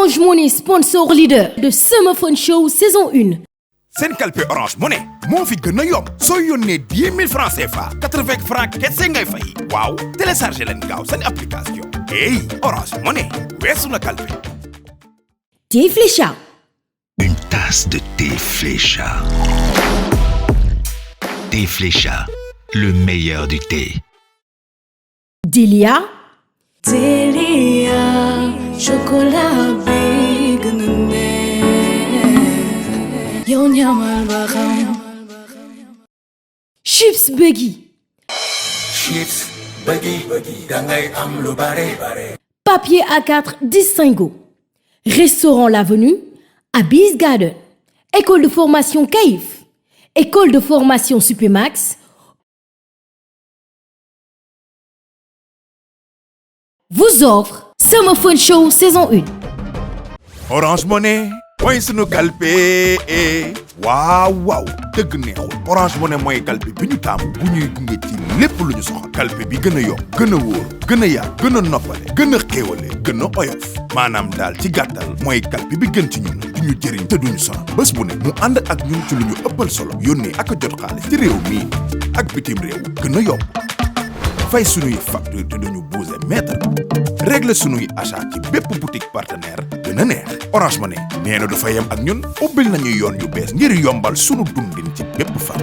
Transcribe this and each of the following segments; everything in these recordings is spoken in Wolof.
Orange Money, sponsor leader de Summer Fun Show saison 1. Sen kalpe Orange Money moo fi gën a yomb soo yónnee 10 000 francs CFA 80 francs kese ngay fay waaw téléchargé leen gaaw seen application hey Orange Money weesu na kalpe. Thé Flécha. Une tasse de thé Flécha. Thé Flécha, le meilleur du thé. Delia. Delia, chocolat big Chips Buggy. Chips Buggy, dangay am lu bare. Papier A4 Distingo. Restaurant L'Avenue, Abyss Garden. École de formation CAIF. École de formation Supémax. Vous offre Summer Fun Show saison 1. Orange Money mooy sunu kalpe waaw dëgg neexul Orange Money mooy kalpe bi ñu taamu bu ñuy gunge ci lépp lu ñu soxal kalpe bi gën a yomb gën a wóor gën a yaatu gën a noppale gën a xéewale gën a oyof maanaam daal ci gàttal mooy kalpe bi gën ci ñun di ñu jëriñ te duñu sonal bés bu ne mu ànd ak ñun ci lu ñu ëppal solo yónnee ak a jot xaalis ci réew mii ak bitim réew gën a yomb fay sunuy facture te duñu bouger mètre régler sunuy achat ci bépp boutique partenaire gën a neex Orange Money nee na du fa yem ak ñun ubbil nañu yoon yu bees ngir yombal sunu dundin ci bépp fan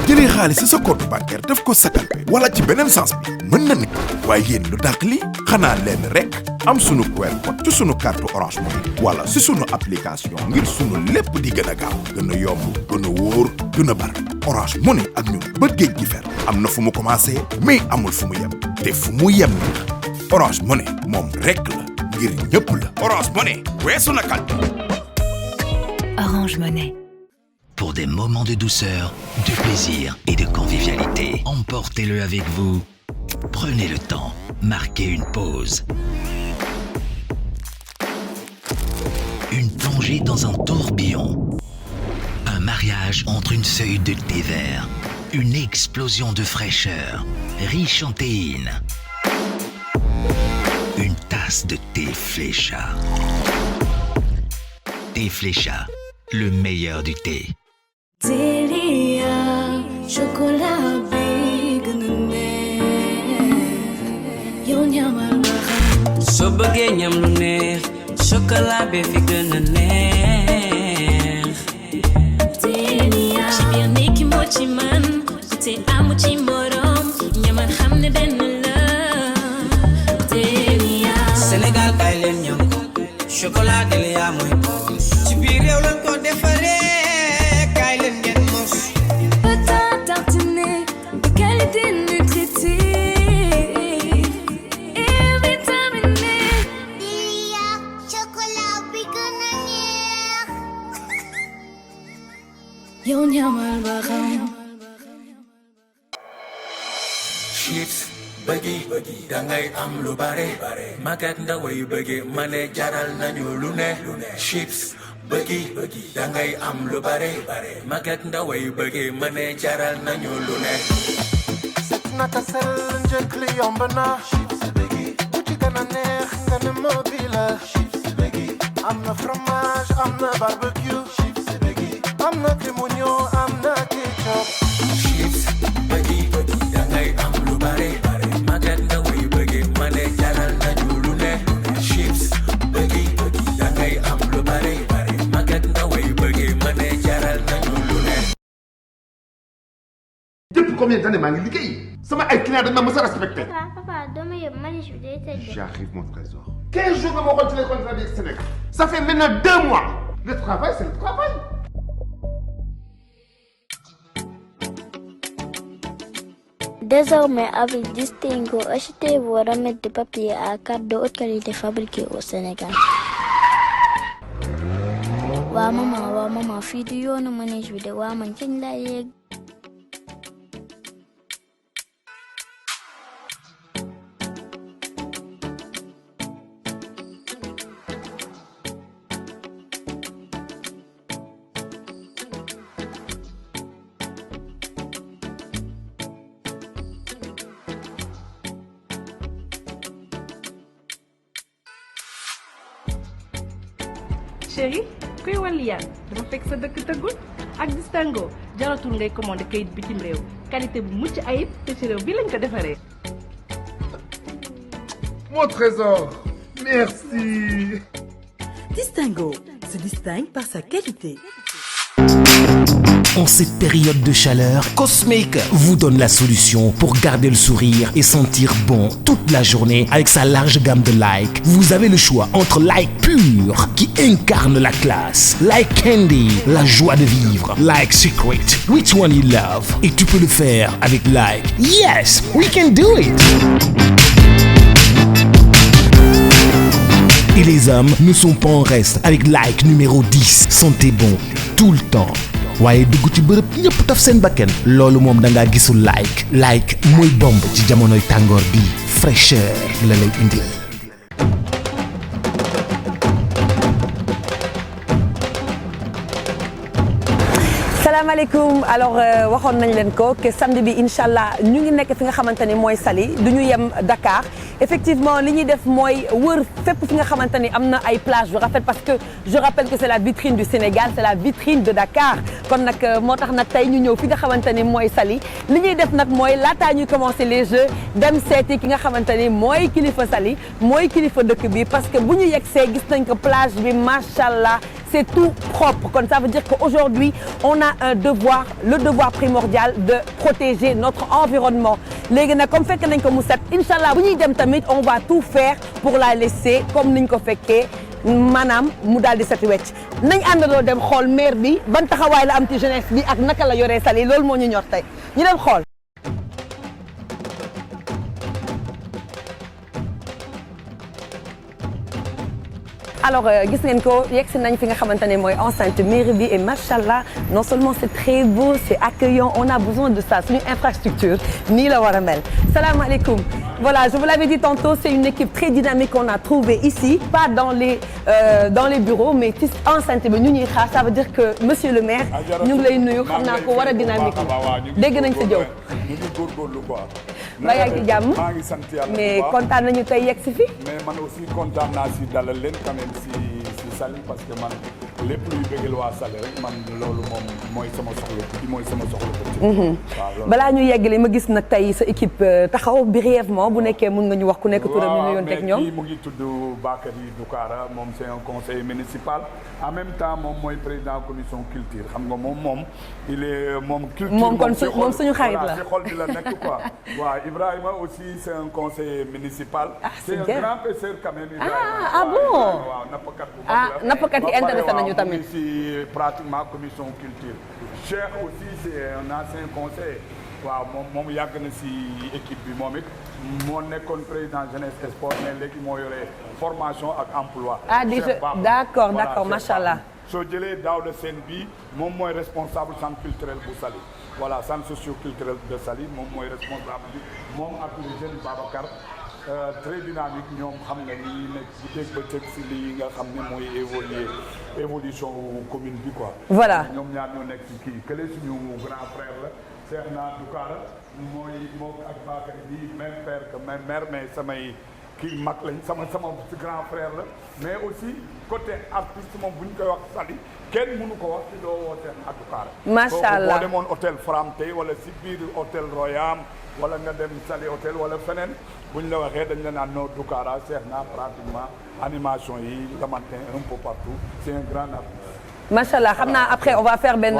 jëlee xaalis sa compte bancaire def ko sa kalpe wala ci beneen sens bi mën na ne waaye yéen lu dàq li xanaa leen rek am sunu QR code ci sunu carte Orange Money wala si sunu application ngir sunu lépp di gën a gaaw gën a yomb gën a wóor gën a bar Orange Money ak ñun ba géej gi fer am na fu mu commencé mais amul fu mu yem te fu mu yem neex Orange Money moom rek la ngir ñëpp la Orange Money weesu na kalpe. Orange Money. Pour des moments de douceur, de plaisir et de convivialité, emportez-le avec vous. Prenez le temps, marquez une pause. Une plongée dans un tourbillon. Un mariage entre une feuille de thé vert, une explosion de fraîcheur, riche en théine. Une tasse de thé Flécha. Thé Flécha, le meilleur du thé. Delia, chocolat big soo bëggee ñam lu neex chocolat bi fi gën a neex. Delia, ci biir nekki moo ci man te amu ci morom ñaman xam ne benn la. Delia, Sénégal kay leen ñam ko chocolat Delia mooy ko ci biir réew lañ ko defaree kay leen ngeen mos. pâte tartinée de qualité nutritive et vitaminée. Delia, chocolat bi gën a neex. yow ñamal ba xam. Chips Buggy, dangay am lu bare. Magat ndaw yu bëgge ma ne jaral nañu lu ne. Chips Buggy, dangay am lu bare. Magat ndaw yu bëgge ma ne jaral nañu lu ne. Set naka sell njëkk li yomb na. Chips Buggy bu ci gën a neex nga ne mobile. Chips Buggy am na fromage am na barbecue. Chips Buggy am na limonio am na ketchup. Chips Buggy, dangay am lu bare. Magat ndaw yu bëgge ma ne jaral nañu lu ne. Chips Buggy, dangay am lu bare. Magat ndaw yu bëgge ma ne jaral nañu lu ne. Depuis combien d'années maa ngi liggéey sama ay clients dañ ma mës a respecté. Papa, dama yëpp manige bi day tëj. J'arrive mon trésor. 15 jours nga ma waxoon ci les contrats bi Sénégal. Ça fait maintenant 2 mois. Le travail c'est le travail. Désormais, avec Distingo, achetez vos remèdes de papier à carte de haute qualité fabriqués au Sénégal. waa maman fii du yoonu manège bi de waa man kañ laa yegg. chéri kuy waliyaan dama fekk sa dëkk tëggul ak distingo jaratul ngay commandé kayit bitim réew qualité bu mucc ayib te ci réew bi lañ ko defaree. Mon trésor, merci. Distingo se distingue par sa qualité. En cette période de chaleur, Cosmaker vous donne la solution pour garder le sourire et sentir bon toute la journée avec sa large gamme de Like. Vous avez le choix entre Like Pure qui incarne la classe, Like Candy, la joie de vivre, Like Secret, which one you love. Et tu peux le faire avec Like. Yes, we can do it. Et les hommes ne sont pas en reste avec Like numéro 10. Sentez bon tout le temps. waaye dugg ci bërëb ñëpp taf seen bakken loolu moom da ngaa gisul Like mooy bomb ci jamonoy tàngoor bi fraîcheur la lay indil. salaamaaleykum alors waxoon nañ leen ko que samedi bi incha allah ñu ngi nekk fi nga xamante ni mooy Saly du ñu yem Dakar effectivement li ñuy def mooy wër fépp fi nga xamante ni am na ay plage yu rafet parce que je rappelle que c'est la vitrine du Sénégal c'est la vitrine de Dakar kon nag moo tax nag tey ñu ñëw fi nga xamante ni mooy Saly li ñuy def nag mooy laataa ñuy commencer les jeux dem seeti ki nga xamante ni mooy kilifa Saly mooy kilifa dëkk bi parce que bu ñu yegsee gis nañ ko plage bi macha allah c'est tout propre kon ça veut dire qu'aujourd'hui on a un devoir le devoir primordial de protéger notre environnement léegi nag comme fekk nañ ko mu set incha allah bu ñuy dem tamit on va tout faire pour la laisser comme niñ ko fekkee maanaam mu daal di set wecc nañ àndandoo dem xool maire bi ban taxawaay la am ci jeunesse bi ak naka la yoree Saly loolu moo ñu ñor tey ñu dem xool. alors gis ngeen ko yegsi nañ fi nga xamante ne mooy enceinte mairie bi et machallah non seulement c'est très beau c'est accueillant on a besoin de ça suñu infrastructure nii la war a mel salaamaaleykum voilà je vous l'avais dit tantôt c'est une équipe très dynamique qu'on a trouvée ici pas dans les bureaux mais ci enceinte bi ñu ñuy xaar ça veut dire que monsieur le maire ñu ngi lay nuyu xam naa ko war a dynamique dégg nañ sa jëw ñu ngi góorgóorlu quoi ba yaa ngi ci jàmm maa ngi sant yàlla mais kontaan nañu tey yegsi fi mais man aussi kontaan naa si dalal leen quand même si Saly parce que man lépp luy bëggal waa Saly rek man loolu moom mooy sama soxla tuuti mooy sama soxla tuuti. balaa ñu yeggali ma gis nag tey sa équipe taxaw brièvement bu nekkee mën nga ñu wax ku nekk turam ñu nuyoon teg ñoom. mais kii mu ngi tudd Bakary Doukara moom c'est un conseiller municipal en même temps moom mooy président commission culture xam nga moom il est moom. culture moom kon moom suñu xarit la ci xol bi la nekk quoi. waaw Ibrahima aussi c'est un conseiller municipal. c'est un grand pêcheur quand même. ah bon waaw nappkat bu mag la. nappkat yi intéressé nañu tamit. si pratiquement commission culture. Cheikh aussi c'est un ancien conseiller. waaw moom yàgg na si équipe bi moom it moo nekkoon président jeunesse et sport mais léegi moo yore formation ak emploi. d'accord macha allah. soo jëlee Daouda Sène bi moom mooy responsable centre culturel bu Saly voilà centre socio-culturel de Saly moom mooy responsable bi moom ak le jeune Babacar très dynamique ñoom xam nga ni nekk bu dégg ba cëg si lii nga xam ne mooy évolution commune bi quoi. voilà ñoom ñaar ñoo nekk ci kii kële suñu grand frère la Cheikh na Doukara mooy moom ak Bakary bi même père que même mère mais samay kii mag lañ sama grand frère la mais aussi côté artiste moom bu ñu koy wax Saly kenn mënu ko wax ci doo woo Cheikh na Doukara. macha allah boo demoon hôtel Framté wala si biir hôtel Royal wala nga dem Saly hôtel wala feneen bu ñu la waxee dañ la naan noo Doukara Cheikh na pratiquement animation yi le matin un peu partout c'est un grand artiste. macha allah xam naa après on va faire benn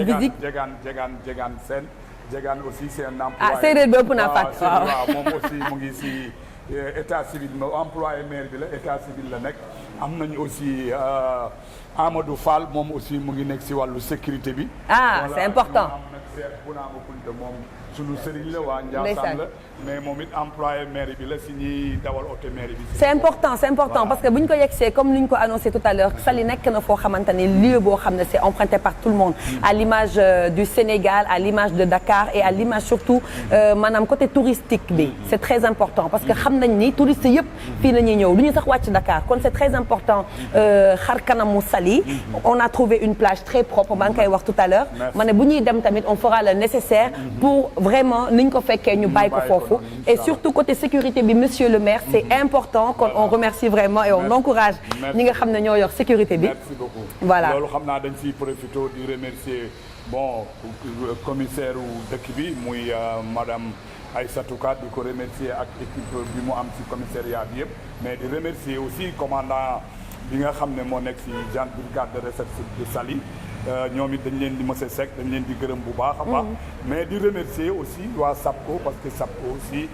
visite. Jegaan Sène Jegaan aussi c'est un employé. ah séeréer bi ëpp naa fàtt waaw moom aussi mu ngi si état civil ma employé maire bi la état civil la nekk am nañu aussi Amadou Fall moom aussi mu ngi nekk si wàllu sécurité bi. ah c'est important. moom sunu sëriñ la waa Ndiassane la mais moom it employé mairie bi la si ñuy dawal oto mairie bi. c'est important parce que bu ñu ko yegsee comme ni ñu ko annoncé tout à l'heure Saly nekk na foo xamante ne lieu boo xam ne c'est emprunté par tout le monde. à l'image du Sénégal à l'image de Dakar et à l'image surtout maanaam côté touristique bi. c'est très important parce que xam nañ ni touristes yëpp fii la ñuy ñëw du ñu sax wàcc Dakar kon c'est très important xar kanamu Saly. on a trouvé une plage très propre maa ngi koy wax tout à l'heure ma ne bu ñuy dem tamit on fera le nécessaire pour vraiment niñ ko fekkee ñu bàyyi ko foofu et surtout côté sécurité bi monsieur le maire c'est important qu'on on remercie vraiment et on encourage ñi nga xam ne ñoo yor sécurité bi. Merci beaucoup. Voilà loolu xam naa dañ ciy profité di remercier bon commissaire u dëkk bi muy madame Aïssatou Ka di ko remercier ak équipe bi mu am ci commissariat bi yëpp mais di remercier aussi commandant bi nga xam ne moo nekk ci gendarme brigade de recherche de Saly ñoom it dañ leen di monsieur Seck dañ leen di gërëm bu baax a baax mais di remercier aussi waa SAPCO parce que SAPCO aussi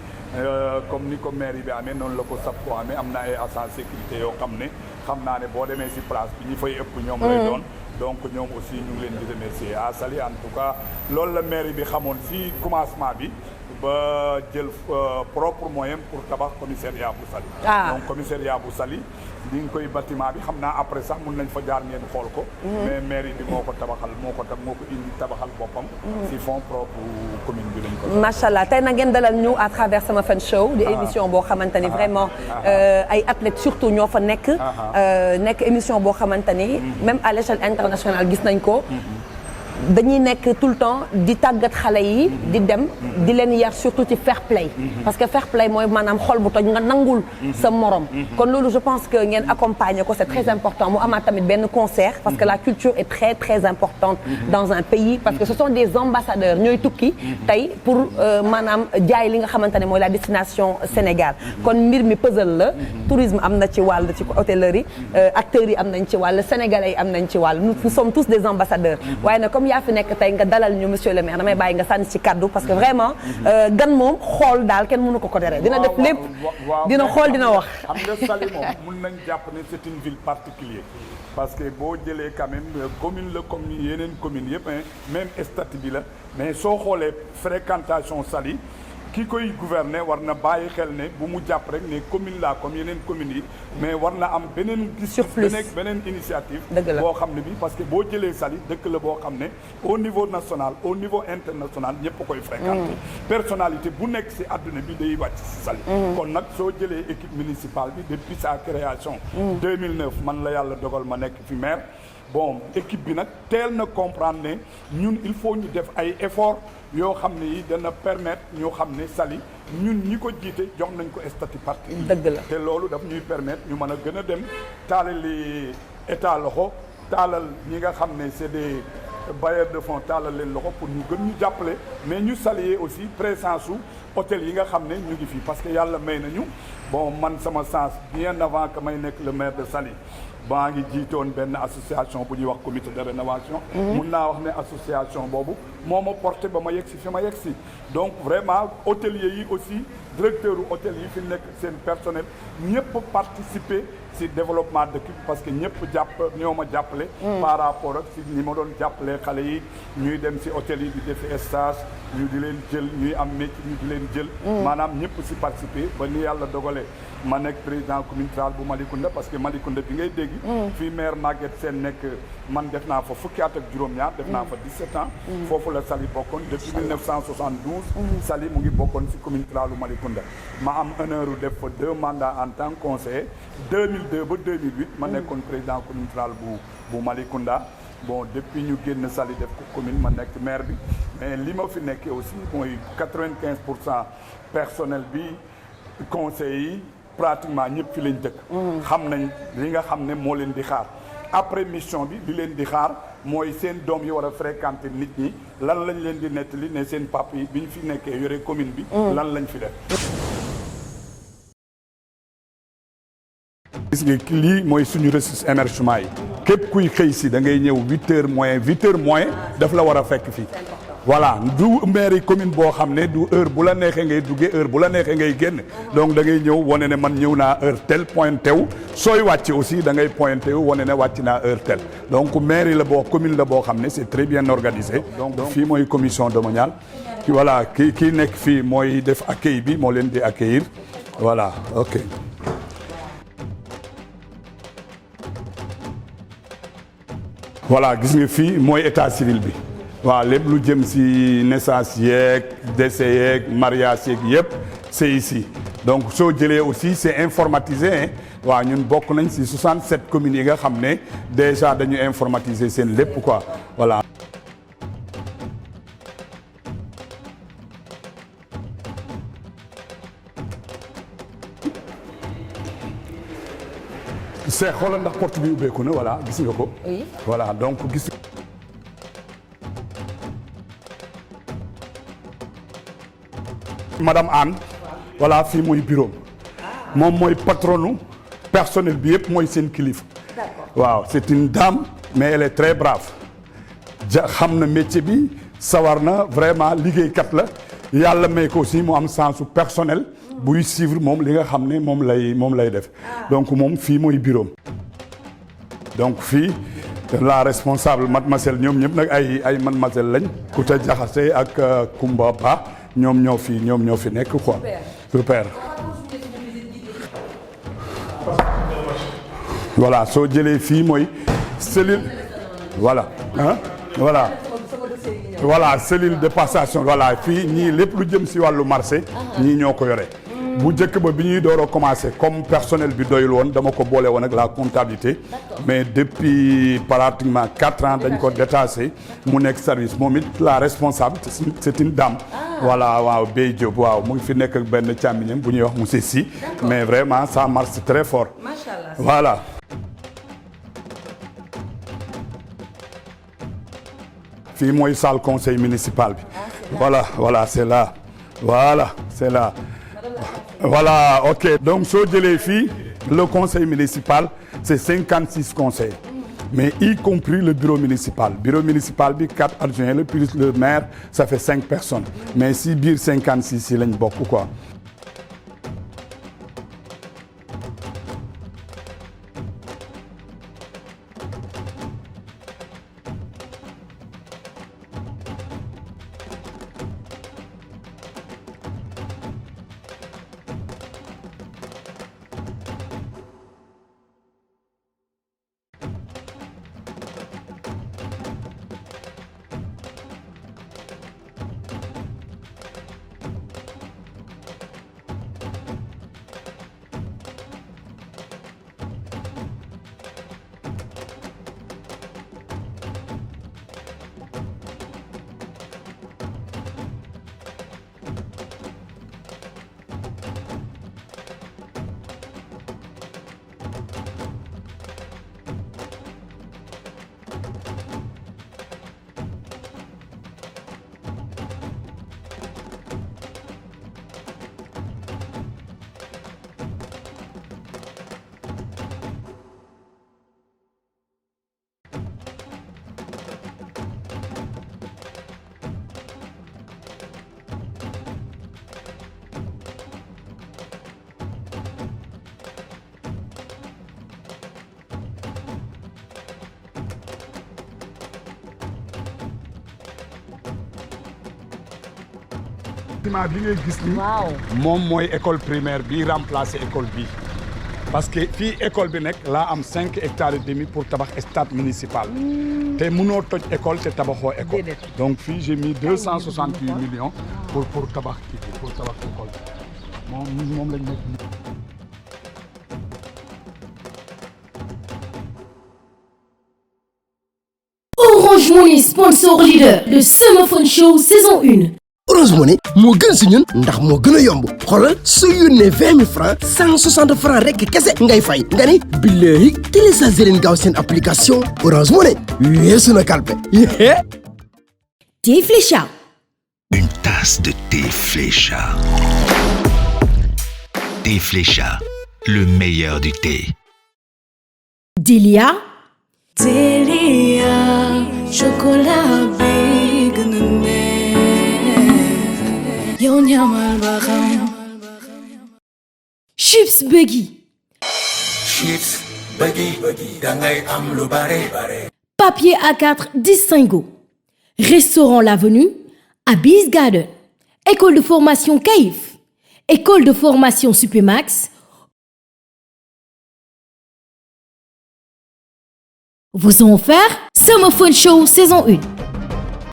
comme ni ko maire bi amee noonu la ko SAPCO amee am na ay agents sécurité yoo xam naa ne boo demee ci place bi ñi fay ëpp ñoom lay doon donc ñoom aussi ñu ngi leen di remercier à Saly en tout cas loolu la maire bi xamoon ci commencement bi ba jël propre moyen pour tabax commissariat bu Saly donc commissariat bu Saly di nga koy bâtiment bi xam naa après sax mun nañ fa jaar ngeen xool ko mais mairie bi moo ko indi tabaxal boppam ci fonds propre commune bi lañ ko macha allah tey na ngeen dalal ñu à travers sama fan show di émission boo xamante ni vraiment ay athlètes surtout ñoo fa nekk nekk émission boo xamante ni même à l'échelle internationale gis nañ ko dañuy nekk tout le temps di tàggat xale yi di dem di leen yar surtout ci fair play parce que fair play mooy maanaam xol bu toj nga nangul sa morom kon loolu je pense que ngeen accompagner ko c'est très important mu amaat tamit benn concert parce que la culture est très très importante dans un pays parce que ce sont des ambassadeurs ñooy tukki tey pour maanaam jaay li nga xamante ne mooy la destination Sénégal kon mbir mi puzzle la tourisme am na ci wàll ci hôtellerie acteurs yi am nañ ci wàll sénégalais yi am nañ ci wàll nous sommes tous des ambassadeurs waaye nag comme yaa fi nekk tey nga dalal ñu monsieur le maire damay bàyyi nga sànni ci kaddu parce que vraiment gan moom xool daal kenn mënu ko tere dina def lépp dina xool dina wax xam nga Saly moom mun nañ jàpp ne c'est une ville particulière parce que boo jëlee quand même commune la comme yeneen commune yëpp même statut bi la mais soo xoolee fréquentation Saly ki koy gouverner war na bàyyi xel ne bu mu jàpp rek ne commune la comme yeneen communes yi mais war na am beneen beneen initiative boo xam ne bi parce que boo jëlee Saly dëkk la boo xam ne au niveau national au niveau international ñëpp koy fréquenter personnalité bu nekk ci àdduna bi day wàcc ci Saly kon nag soo jëlee équipe municipale bi depuis sa création 2009 man la yàlla dogal ma nekk fi maire bon équipe bi nag teel na comprendre ne ñun il faut ñu def ay efforts yoo xam ne yi dana permettre ñu xam ne Saly ñun ñi ko jiite jox nañ ko statut particulier dëgg la te loolu daf ñuy permettre ñu mën a gën a dem taalali état loxo taalal ñi nga xam ne c'est des bailleurs de fonds taalal leen loxo pour ñu gën ñu jàppale mais ñu saluer aussi présence su hôtel yi nga xam ne ñu ngi fii parce que yàlla may nañu bon man sama sens bien avant que may nekk le maire de Saly baa ngi jiitoon benn association bu ñuy wax comité de rénovation mun naa wax ne association boobu moo ma porté ba ma yegg si fi ma yegg si donc vraiment hôteliers yi aussi directeur u hôtel yi fi nekk seen personnel ñëpp participer ci développement dëkk bi parce que ñëpp ñoo ma jàppale par rapport ak ci ñi ma doon jàppale xale yi ñuy dem ci hôtel yi di defi stage ñu di leen jël ñuy am métier ñu di leen jël maanaam ñëpp ci participer ba ni yàlla dogalee ma nekk président communal bu Malicounda parce que Malicounda bi ngay dégg fii maire Maguette Sène nekk man def naa fa fukki at ak juróom-ñaar def naa fa 17 ans foofu la Saly bokkoon depuis 1972 Saly mu ngi bokkoon ci commune ruralu Malicounda ma am honneur def fa 2 mandats en tant que conseiller 2002 ba 2008 ma nekkoon président commune rurale bu Malicounda bon depuis ñu génn Saly def ko commune ma nekk maire bi mais li ma fi nekkee aussi mooy 95% personnel bi conseil yi pratiquement ñëpp fi lañ dëkk xam nañ li nga xam ne moo leen di xaar après mission bi li leen di xaar mooy seen doom yi war a fréquenter nit ñi lan lañ leen di nettali ne seen papa yi bi ñu fi nekkee yore commune bi lan lañ fi def gis nga lii mooy suñu ressource émergement yi képp kuy xëy si da ngay ñëw 8h moins daf la war a fekk fii voilà du mairie commune boo xam ne du heure bu la neexee ngay duggee heure bu la neexee ngay génn donc da ngay ñëw wane ne man ñëw naa heure tel pointé wu sooy wàcc aussi da ngay pointé wu wane ne wàcc naa heure tel donc mairie la boo commune la boo xam ne c'est très bien organisé donc fii mooy commission domaniale voilà kii nekk fii mooy def accueil bi moo leen di accueillir voilà ok voilà gis nga fii mooy état civil bi waaw lépp lu jëm ci naissance yeeg décès yeeg mariage yeeg yëpp c'est ici donc soo jëlee aussi c'est informatisé waaw ñun bokk nañ ci 67 communes yi nga xam ne déjà dañu informatiser seen lépp quoi voilà c'est xoolal ndax porte bi ubbeeku na voilà gis nga ko. oui voilà donc gis. madame Anne. voilà fii mooy bureau moom mooy patronu personnel bi yëpp mooy seen kilifa. waaw c'est une dame mais elle est très brave. xam na métier bi sawar na vraiment liggéeykat la yàlla may ko aussi mu am sensu personnel buy suivre moom li nga xam ne moom lay def donc moom fii mooy bureau donc fii la responsable mademoiselle ñoom ñëpp nag ay mademoiselle lañ Kouta Diakhaté ak Koumba Ba ñoom ñoo fi nekk quoi super voilà soo jëlee fii mooy cellule voilà hein voilà cellule de passation voilà fii ñii lépp lu jëm si wàllu marché ñii ñoo ko yore bu njëkk ba bi ñuy door a commencé comme personnel bi doyul woon dama ko boole woon ak la comptabilité mais depuis pratiquement 4 ans dañ ko détaché mu nekk service moom it la responsable c'est une dame voilà waaw Bey Diop waaw mu ngi fi nekk ak benn càmmiñam bu ñuy wax monsieur Sy mais vraiment ça marche très fort voilà fii mooy salle conseil municipal bi voilà c'est là voilà ok donc soo jëlee fii le conseil municipal c'est 56 conseillers mais y compris le bureau municipal bi 4 adjoints le plus le maire ça fait 5 personnes mais si biir 56 yi lañ bokk quoi. bâtiment bi ngay gis ni moom mooy école primaire bi remplacer école bi parce que fii école bi nekk laa am 5 hectares et demi pour tabax stade municipal te mënoo toj école te tabaxoo école donc fii j'ai mis 268 millions pour tabax kii pour tabax école moom lañ nekk. Orange Money, sponsor leader de Summer Fun Show saison 1. Orange Money moo gën si ñun ndax moo gën a yomb xoolal soo yónnee 20 000 francs 160 francs rek kese ngay fay nga ni billahi télécharger leen gaaw seen application Orange Money weesu na kalpe. Thé Flécha. Une tasse de thé Flécha. Thé Flécha, le meilleur du thé. Delia. Delia, chocolat bi gën a neex yow ñamal ba xam. Chips Buggy. Chips Buggy dangay am lu bare. Papier A4 Distingo. Restaurant L'Avenue, Abyss Garden. École de formation CAIF. École de formation Supémax. Vous ont offert Summer Fun Show saison 1.